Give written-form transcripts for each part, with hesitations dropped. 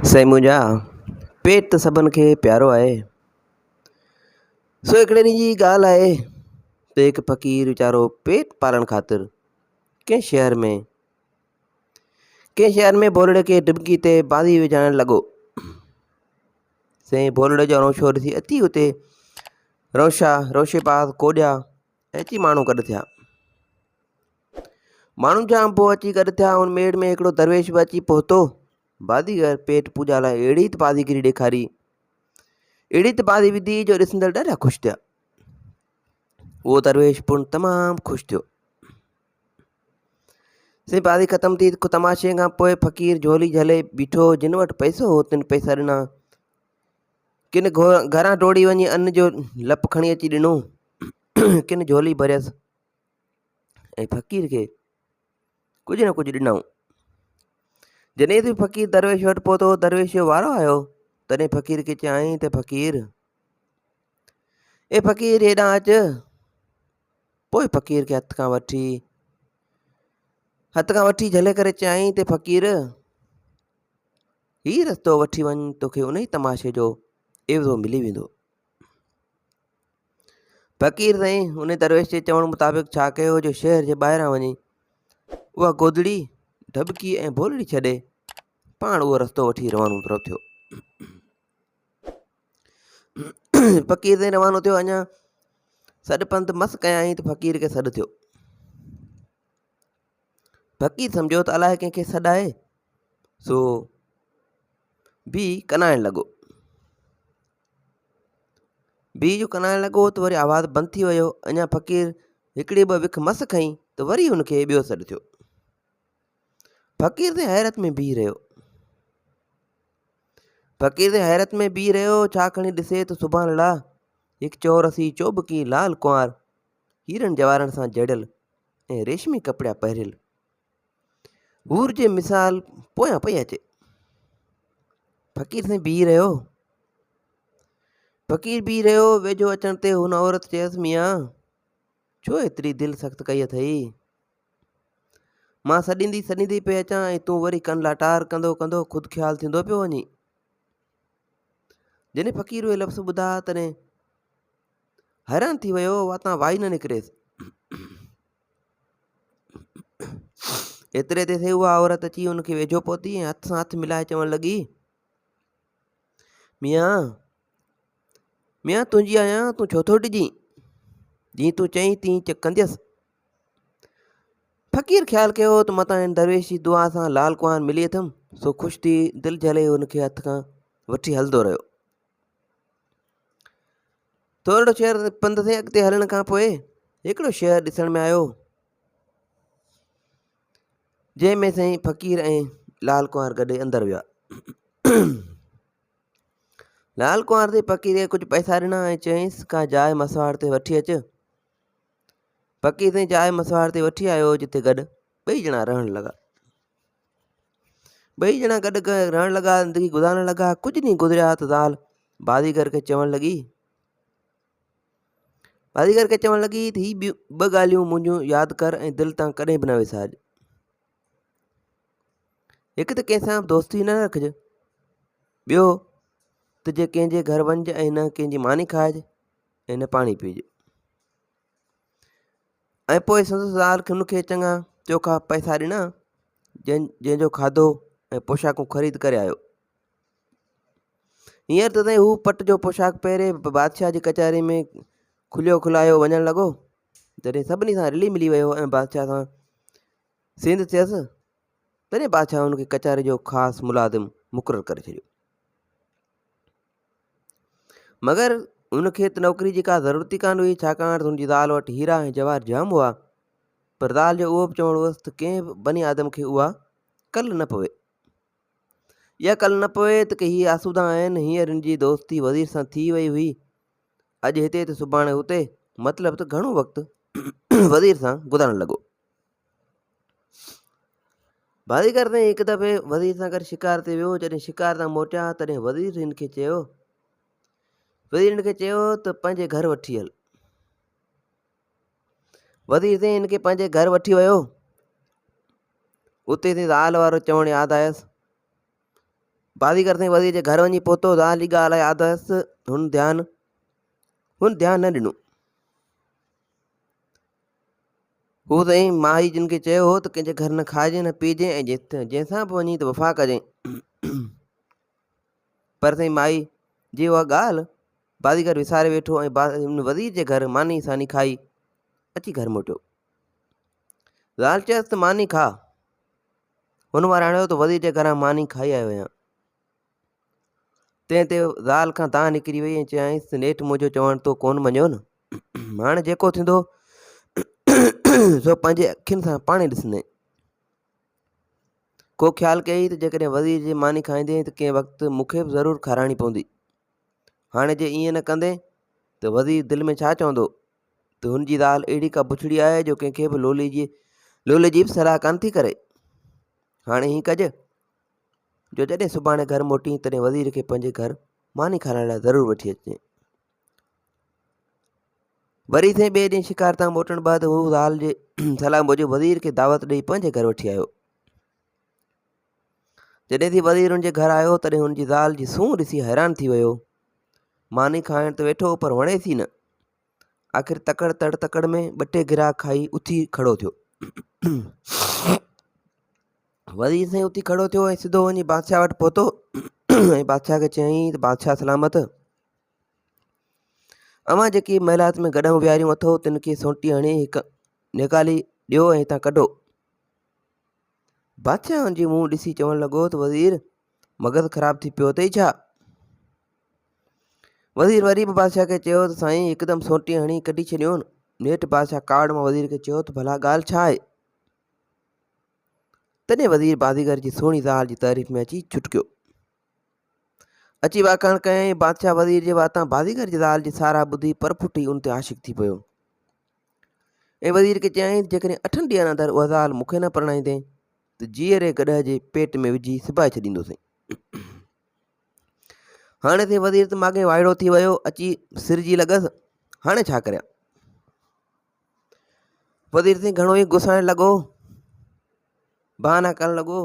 سائين منهنجا، پيٽ ته سڀن کي پيارو آهي. سو هڪڙي ڏينهن جي ڳالهه آهي ته هڪ فقير ويچارو پيٽ پالڻ خاطر ڪنهن شهر ۾ ڪنهن شهر ۾ ڀولڙي کي ڊٻڪي تي بازي وجهائڻ لڳو. سائين ڀولڙي جو روشو ڏسي اچي اتي روشا روشي باز ڪوڏيا ۽ اچي ماڻهو گڏ ٿيا. ماڻهن جا انبوهه اچي گڏ ٿيا. ان ميڙ ۾ هڪڙو درويش به اچي پهتو. بازيگر پيٽ پوڄا لاء اهڙي ته بازيگري ڏيکاري، اهڙي ته بازي وڌي جو ڏسندڙ ڏاڍا خوش ٿيا. اهو درويش پڻ تمام خوش ٿيو. سائين بازي ختم ٿي تماشي کان پوء فقير جهولي جهلي بيٺو. جن وٽ پئسو هو تن پئسا ڏنا. ڪن گهران ڊوڙي وڃي ان جو لپ کڻي اچي ڏنو. ڪن جهولي ڀريس. ۽ فقير کي ڪجهه نه ڪجهه ڏنائون. جڏهن ته فقير درويش وٽ پهتو، درويش جو وارو آيو، تڏهن فقير کي چيائين ته فقير، اي فقير هيڏانهن اچ. پوء فقير کي هٿ کان وٺي هٿ کان وٺي جهلي ڪري چيائين ته فقير، هي رستو وٺي وڃ، توکي انهي تماشي جو عيوضو ملي ويندو. فقير سائين ان درويش جي چوڻ مطابق ڇا ڪيو جو شهر جي ٻاهران وڃي اها گودڙي، ڍٻڪي ۽ ڀولڙي ڇڏي پاڻ اهو رستو وٺي روانو ٿيو. فقير سائين روانو ٿيو اڃا سڏ پنڌ مس ڪيائين ته فقير کي سڏ ٿيو. فقير سمجهيو ته الائي ڪنهن کي سڏ آهي سو به ڪنائڻ لڳو. بيهه جو ڪنائڻ لڳو ته وري آواز بند ٿي ويو. اڃا فقير هڪڙي ٻه وک مس کنئي ته وري هن کي ٻيو سڏ ٿيو. فقير ته حيرت ۾ بيهي رهيو. فقير ته حيرت ۾ بيهي رهيو، ڇا کڻي ڏسي ته سبحان الله هڪ چورسي چوٻڪي لال ڪنوار هيرن جواهرن سان جڙيل ۽ ريشمي ڪپڙا پهريل حور جي مثال پويان پئي اچي. فقير سائين بيهي رهيو. فقير بيهي رهيو، ويجهو اچڻ تي هن عورت چيس، ميان! ڇو ايتري دل سخت ڪئي اٿئي؟ مان سڏيندي سڏيندي پئي اچان ۽ تون وري ڪن لاٽار ڪندو ڪندو خود خيال ٿيندو پيو وڃين. جڏهن فقير اهي لفظ ٻڌا تڏهن حيران ٿي ويو، واتان وائي نه نڪريس. ايتري تي اها عورت اچي هن کي ويجهو پهتي ۽ هٿ سان هٿ ملائي چوڻ لڳي، ميان! ميان تنهنجي آهيان، تون ڇو ٿو ڊڄين؟ جيئن تون چئين تيئن ڪنديس. فقير خيال ڪيو ته متان هن درويش جي دعا سان لال ڪنوار ملي اٿم، سو خوش ٿي دل جهلي هن کي هٿ کان وٺي هلندو رهيو. ٿورڙو شهر پنڌ سين اڳتي هلڻ کان پوء هڪڙو شهر ڏسڻ ۾ آيو، جنهن ۾ سائين فقير ۽ لال ڪنوار گڏي اندر ويا. لال ڪنوار تي فقير کي ڪجهه پئسا ڏنا ۽ چيائينس ڪا جاء مسواڙ تي وٺي اچ. فقير سائين جاء مسواڙ تي وٺي آيو جتي گڏ ٻئي ڄڻا رهڻ لڳا. ٻئي ڄڻا گڏ رهڻ لڳا زندگي گذارڻ لڳا. ڪجهه ڏينهن گذريا ته زال بازيگر کي چوڻ لڳي بازيگر کي چوڻ لڳي ته هي ٻه ڳالهيون منهنجون ياد ڪر ۽ دل تان ڪڏهن به نه وسارج. هڪ ته ڪنهن سان به دوستي نه رکج، ٻيو ته جي ڪنهن جي گهر وڃج ۽ نه ڪنهن جي ماني کائج ۽ نه پاڻي پيئج. ۽ پوء سندس زال هن کي چڱا چوکا پئسا ڏنا، جنهن جو کاڌو ۽ پوشاڪون خريد ڪري آيو. هينئر ته سائين هو پٽ جو پوشاڪ پهري بادشاهه جي ڪچهري ۾ کليو کلايو وڃڻ لڳو. جڏهن سڀني سان رلي ملي ويو ۽ بادشاهه سان سينڌ ٿيس، تڏهن بادشاهه هن کي ڪچهري جو خاص ملازم مقرر ڪري ڇڏيو. مگر هن کي ته نوڪري جي ڪا ضرورت ئي ڪانه هئي، ڇاڪاڻ ته هن جي زال وٽ هيرا ۽ جواهر جام هئا. پر زال جو اهو به چوڻ هوس ته ڪنهن به بني آدم کي اها ڪل نه پوي. اها ڪل نه پوي ته ڪي هي آسودا آهن، هينئر هن جي دوستي وزير سان ٿي وئي هئي، اڄ هتي ته سڀاڻي هتي، مطلب ته گهڻو وقت وزير سان گذارڻ لڳو. بازيگر سائين هڪ دفعي وزير سان گڏ شڪار تي ويو، جڏهن شڪار تان موٽيا تڏهن وزير هن کي چيو وزير هن کي چيو ته پنهنجي گهر وٺي هل. وزير سائين هن کي پنهنجي گهر وٺي ويو. اتي سائين زال وارو چوڻ ياد آيس. زال چيو هوس ته ڪنهن به بني آدم کي اها ڪل نه پوي. اها ڪل نه پوي ته ڪي هي آسودا آهن، هينئر هن جي دوستي وزير سان ٿي وئي هئي، اڄ هتي ته سڀاڻي هتي، مطلب ته گهڻو وقت وزير سان گذارڻ لڳو. بازيگر سائين وزير جي گهر وڃي پهتو. زال جي ڳالهه ياد هيس. هن ڌيان هن ڌيان نه ڏنو. هو سائين مائي جن کي چيو هو ته ڪنهن جي گهر نه کائجين نه پيئجين ۽ جنهن سان به وڃين ته وفا ڪجين. پر سائين مائي جي اها ڳالهه بازيگر وساري ويٺو ۽ وزير جي گهر ماني ساني کائي اچي گهر موٽيو. زال چيس ته ماني کاء. هن وراڻيو ته وزير جي گهران ماني کائي آيو آهيان. تنهن تي زال کان دانهن نڪري وئي ۽ چيائينس ته نيٺ منهنجو چوڻ تو ڪونه مڃيو نه. هاڻي جيڪو ٿيندو سو پنهنجي اکين سان پاڻ ئي ڏسندين. ڪو خيال ڪيئي ته جيڪڏهن وزير جي ماني کائيندين ته ڪنهن وقت مون کي به ضرور کارائڻي پوندي. هاڻي جي ائين نه ڪندين ته وزير دل ۾ ڇا چوندو ته هن جي زال اهڙي ڪا بڇڙي آهي جو ڪنهن کي به لولي جي لولي جي به صلاح ڪانه ٿي ڪري. هاڻي هيئن ڪج جو جڏهن سڀاڻي گهر موٽين تڏهن وزير کي پنهنجي گهر ماني کارائڻ لاء ضرور وٺي اچجين. وري سائين ٻئي ڏينهن شڪار تان موٽڻ بعد هو زال جي صلاح موجب وزير کي دعوت ڏئي پنهنجي گهر وٺي آيو. جڏهن ٿي وزير هن جي گهر آيو تڏهن هن جي زال جي سونهن ڏسي حيران ٿي ويو. ماني کائڻ ته ويٺو پر وڻيس ئي نه. آخر تڪڙ تڙ تڪڙ ۾ ٻه ٽي گراهه کائي اٿي کڙو ٿيو. وزير سائين اٿي کڙو ٿيو ۽ سڌو وڃي بادشاهه وٽ پهتو ۽ بادشاهه کي چيائين ته بادشاهه سلامت اوهان جيڪي محلات ۾ گڏهون ويهاريون اٿو تن کي سونٽي هڻي هڪ نيڪالي ڏيو ۽ هتان ڪڍو. بادشاهه هن جي منهن ڏسي چوڻ لڳو ته وزير مغز خراب ٿي پيو اٿئي ڇا؟ وزير وري به بادشاهه کي چيو ته سائين هڪدم سونٽي هڻي ڪڍي ڇڏيون. نيٺ بادشاهه ڪاوڙ مان وزير کي چيو ته ڀلا ڳالهه ڇا آهي؟ تڏهن وزير بازيگر جي سهڻي زال جي تعريف ۾ اچي ڇٽڪيو. اچي واکاڻ ڪيائين. بادشاهه وزير جي واتان بازيگر جي زال جي ساراهه ٻڌي پر ڦٽي ان تي عاشق ٿي پيو ۽ وزير کي چيائين ته جيڪڏهن اٺن ڏينهن اندر اها زال مون کي نه پرڻائيندين ته جيئري گڏهه جي پيٽ ۾ وجهي سبائي ڇڏيندوسين. هاڻي ٿي وزير ته ماڳهين وائڙو ٿي ويو، اچي سر جي لڳس، هاڻي ڇا ڪريان؟ وزير سائين گهڻو ئي گسائڻ لڳو، بهانا ڪرڻ لڳو،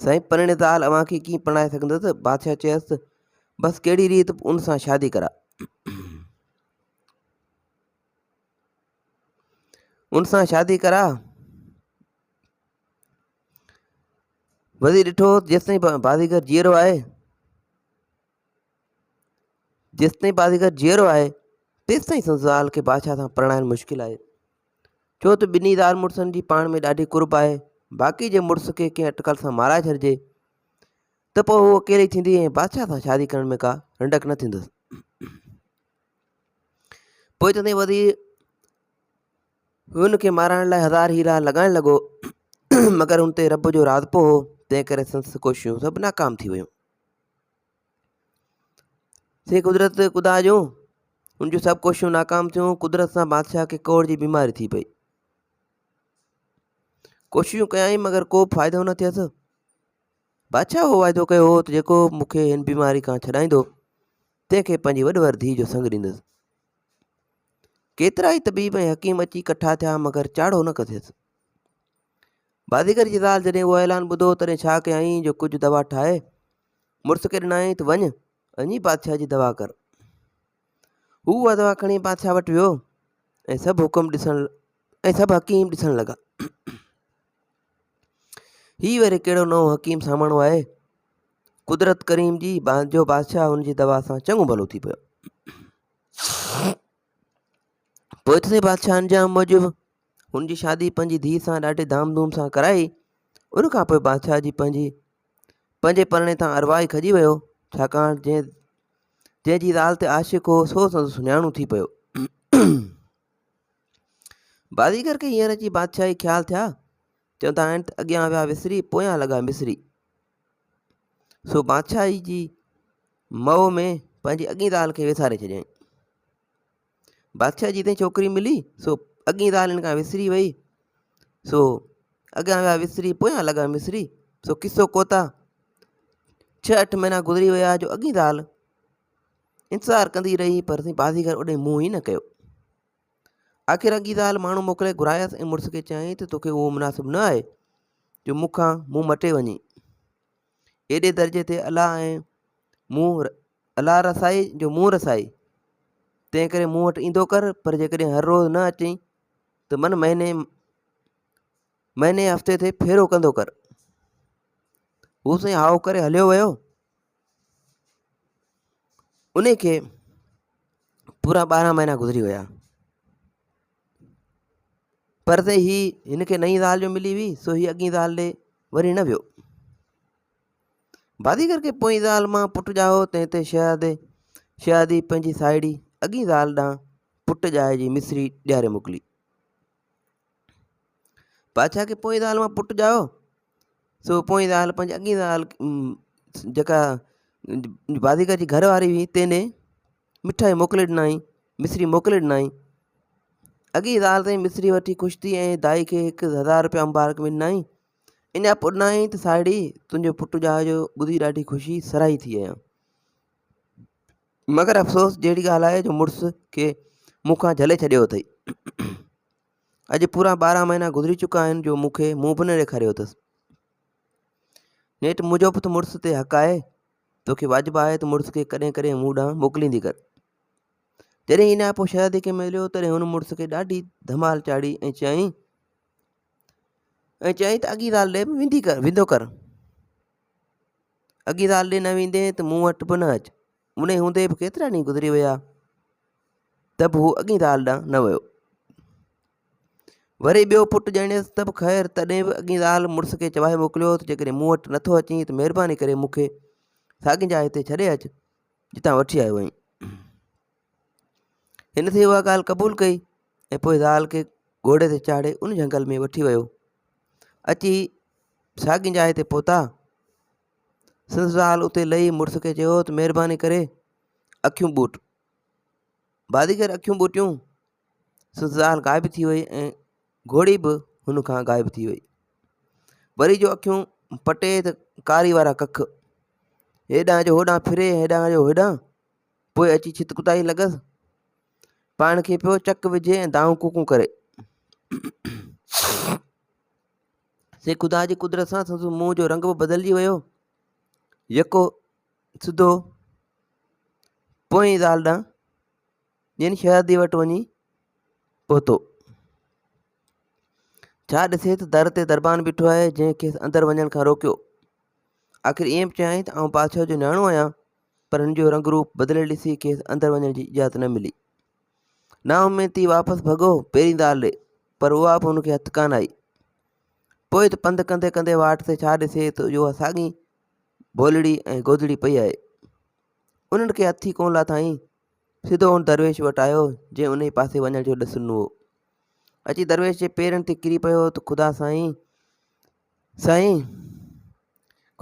سائين پرڻي زال اوهان کي ڪيئن پرڻائي سگهندس؟ بادشاهه چيس، بس ڪهڙي ريت به ان سان شادي ڪراء. ان سان شادي ڪراء. وزير ڏٺو جيستائين بازيگر جيئرو آهي جيستائين بازيگر جيئرو آهي تيستائين سندس زال کي بادشاهه سان پرڻائڻ مشڪل آهي ڇو ته ٻنهي زال مڙسن جي پاڻ ۾ ڏاڍي قرب آهي باقي جي مڙس کي ڪنهن اٽڪل سان مارائي ڇڏجي ته پوء هو اڪيلي ٿيندي ۽ بادشاهه سان شادي ڪرڻ ۾ ڪا رنڊڪ نه ٿيندس پوء تڏهن وزير هن کي مارائڻ لاء هزار حيلا لڳائڻ لڳو، مگر هن تي رب جو راضپو هو، تنهن ڪري سندس ڪوششون سڀ ناڪام ٿي ويون. سي قدرت خدا جون، هن جون سڀ ڪوششون ناڪام ٿيون، قدرت سان بادشاهه کي ڪوڙ جي بيماري ٿي پئي. ڪوششون ڪيائين مگر ڪو به فائدو نه ٿيس. بادشاهه اهو واعدو ڪيو هو ته جيڪو مون کي هن بيماري کان ڇڏائيندو، تنهن کي پنهنجي وڏ ور ڌيء جو سڱ ڏيندس. ڪيترائي طبيب ۽ حڪيم اچي ڪٺا ٿيا مگر چاڙهو نه ڪٿيس. بازيگر جي زال جڏهن اهو اعلان ٻڌو تڏهن ڇا ڪيائين جو ڪجهه دوا ٺاهي مڙس کي ڏنائين ته وڃ وڃي بادشاهه جي دوا ڪر. هو اها دوا کڻي بادشاهه وٽ ويو ۽ سڀ حڪم ڏسڻ ۽ سڀ حڪيم ڏسڻ لڳا. هي وري ڪهڙو نئون حڪيم ساماڻو آهي. قدرت ڪريم جي جو بادشاهه هن جي دوا سان چڱو ڀلو ٿي پيو. پوء ته بادشاهه انجام موجب هن جي شادي پنهنجي ڌيء سان ڏاڍي ڌام ڌوم سان ڪرائي. ان کان پوء بادشاهه جي پنهنجي پنهنجي پرڻي تان ارواح ئي کڄي ويو، ڇاڪاڻ جنهن جنهن جي زال تي عاشق هو سو سندس سڃاڻو ٿي پيو. بازيگر کي هينئر اچي بادشاهي خيال ٿيا. چوندا آهن ته اڳيان ويا وسري، پويان لڳا مصري. سو بادشاهي جي مئو ۾ پنهنجي اڳئين زال کي وساري ڇڏيائين. بادشاهه جي تنهن ڇوڪري ملي، سو اڳئين زال هن کان وسري وئي. سو اڳيان ويا وسري، پويان لڳا مصري. سو قصو ڪوتاهه. ڇهه اٺ مهينا گذري ويا جو اڳئين زال انتظار ڪندي رهي پر سائين بازيگر اوڏي منهن ئي نه ڪيو. آخر اڳئين زال ماڻهو موڪلي گهرايس ۽ مڙس کي چيائين ته توکي اهو مناسب نه آهي جو مون کان منهن مٽي وڃين. ايڏي درجي تي الله ۽ مون الله رسائي جو مون رسائي، تنهن ڪري مون وٽ ايندو ڪر، پر جيڪڏهن هر روز نه اچين ته من مهيني مهيني هفتي تي ڦيرو ڪندو ڪر. هو سائين هائو ڪري هليو ويو. ان کي پورا 12 مهينا گذري ويا، پر سائين هي هن کي نئين زال جو ملي هئي، سو هي اڳين زال ڏي وري نه ويو. بازيگر کي پوئين زال مان پٽ ڄائو، تنهن تي شهزادي شهزادي پنهنجي ساهيڙي اڳين زال ڏانهن پٽ ڄائي جي مصري ڏياري موڪلي. بادشاهه کي پوئين زال مان پٽ ڄائو، سو پوئين زال پنهنجي اڳين زال جيڪا بازيگر جي گهر واري هئي تنهن ڏي مٺائي موڪلي ڏنائين، مصري موڪلي ڏنائين. اڳين زال تائين مصري وٺي خوش ٿي ۽ دائي کي 1000 روپيا مبارڪ ۾ ڏنائين. اڃا پڏنائين ته ساهيڙي تنهنجو پٽ ڄائو جو ٻڌي ڏاڍي خوشي سرهائي ٿي آهيان. مگر افسوس جهڙي ڳالهه آهي جو مڙس کي مون کان جهلي ڇڏيو اٿئي. اڄ پورا 12 مهينا گذري چڪا آهن جو مون کي منهن به نه ڏيکاريو اٿس. نيٺ منهنجو به ته مڙس تي حق آهي. توکي واجب آهي ته مڙس کي ڪڏهن ڪڏهن مون ڏانهن موڪليندي ڪر. جڏهن هي نياپو شهزادي کي مليو تڏهن هن مڙس کي ڏاڍي ڌمال چاڙهي ۽ چيائين ۽ چيائين ته اڳي زال ڏي به ويندي ڪر ويندو ڪر. اڳي زال ڏي نه ويندين ته مون وٽ به نه اچ. انهي هوندي به ڪيترا ڏينهن گذري ويا ته به هو اڳي زال ڏانهن نه ويو. وري ٻيو پٽ ڄڻيس ته به خير تڏهن به اڳي زال مڙس کي چوائي موڪليو ته جيڪڏهن مون وٽ نٿو اچين ته مهرباني ڪري مون کي ساڳي جاء تي ڇڏي اچ جتان وٺي آيو آهين. هن سائين اها ڳالهه قبول ڪئي ۽ پوء زال کي گهوڙي تي چاڙهي ان جهنگل ۾ وٺي ويو. اچي ساڳي جاء تي پهتا. سندس زال اتي لهي مڙس کي چيو ته مهرباني ڪري اکيون ٻوٽ. بازيگر اکيون ٻوٽيون. سندس زال غائب ٿي وئي ۽ گهوڙي به هن کان غائب ٿي وئي. وري جو اکيون پٽي ته ڪاري وارا ڪک هيڏانهن جو هوڏانهن ڦري هيڏانهن جو هوڏانهن پوء اچي ڇت ڪتائي لڳس. پاڻ کي پيو چڪ وجهي ۽ دانهون ڪوڪون ڪري. سي خدا جي قدرت سان سندس منهن جو رنگ به بدلجي ويو. يڪو سڌو پوئين زال ڏانهن يعني شهزادي وٽ وڃي پهتو. ڇا ڏسي ته در تي دربان بيٺو آهي، جنهن کيس اندر وڃڻ کان روڪيو. آخر ائين به چيائين ته آئون بادشاهه جو نياڻو آهيان. پر هن جو رنگ روپ بدليل ڏسي کيس اندر وڃڻ جي اجازت نه ملي. نااميد ٿي واپس ڀڳو پهرين زال ڏي، پر اها به هن کي هٿ ڪانه آئي. پوء ته پنڌ ڪندي ڪندي واٽ تي ڇا ڏسي ته اها ساڳي ڀولڙي ۽ گودڙي پئي آهي. انهن کي هٿ ئي ڪونه لاٿائين. سڌو ان درويش وٽ آيو، جنهن انهي پاسي وڃڻ جو ڏس ڏنو هو. اچي درويش جي پيرن تي ڪري پيو ته خدا سائين! سائين!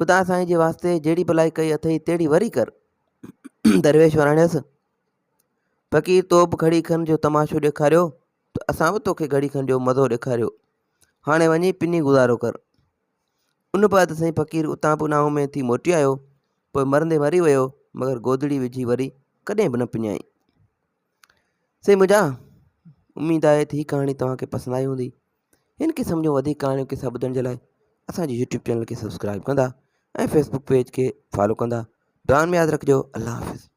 خدا سائين جي واسطي جهڙي ڀلائي ڪئي اٿئي تهڙي وري ڪر. درويش وراڻيس، فقير تو به گهڙي کن جو تماشو ڏيکاريو ته اسان به توکي گهڙي کن جو مزو ڏيکاريو. هاڻي وڃي پني گذارو ڪر. ان بعد سائين فقير اتان به نااميد ٿي موٽي آيو. پوء مرندي مري ويو، مگر گودڙي وجهي وري ڪڏهن به نه پڃيائين. سائين منهنجا! اميد آهي ته هي ڪهاڻي توهان کي پسند آئي هوندي. هن قسم جون وڌيڪ ڪهاڻيون قصا ٻڌڻ جي لاء اسان جي يوٽيوب چينل کي سبسڪرائب ڪندا ۽ فيسبوڪ پيج کي فالو ڪندا. دعائن ۾ ياد رکجو. الله حافظ.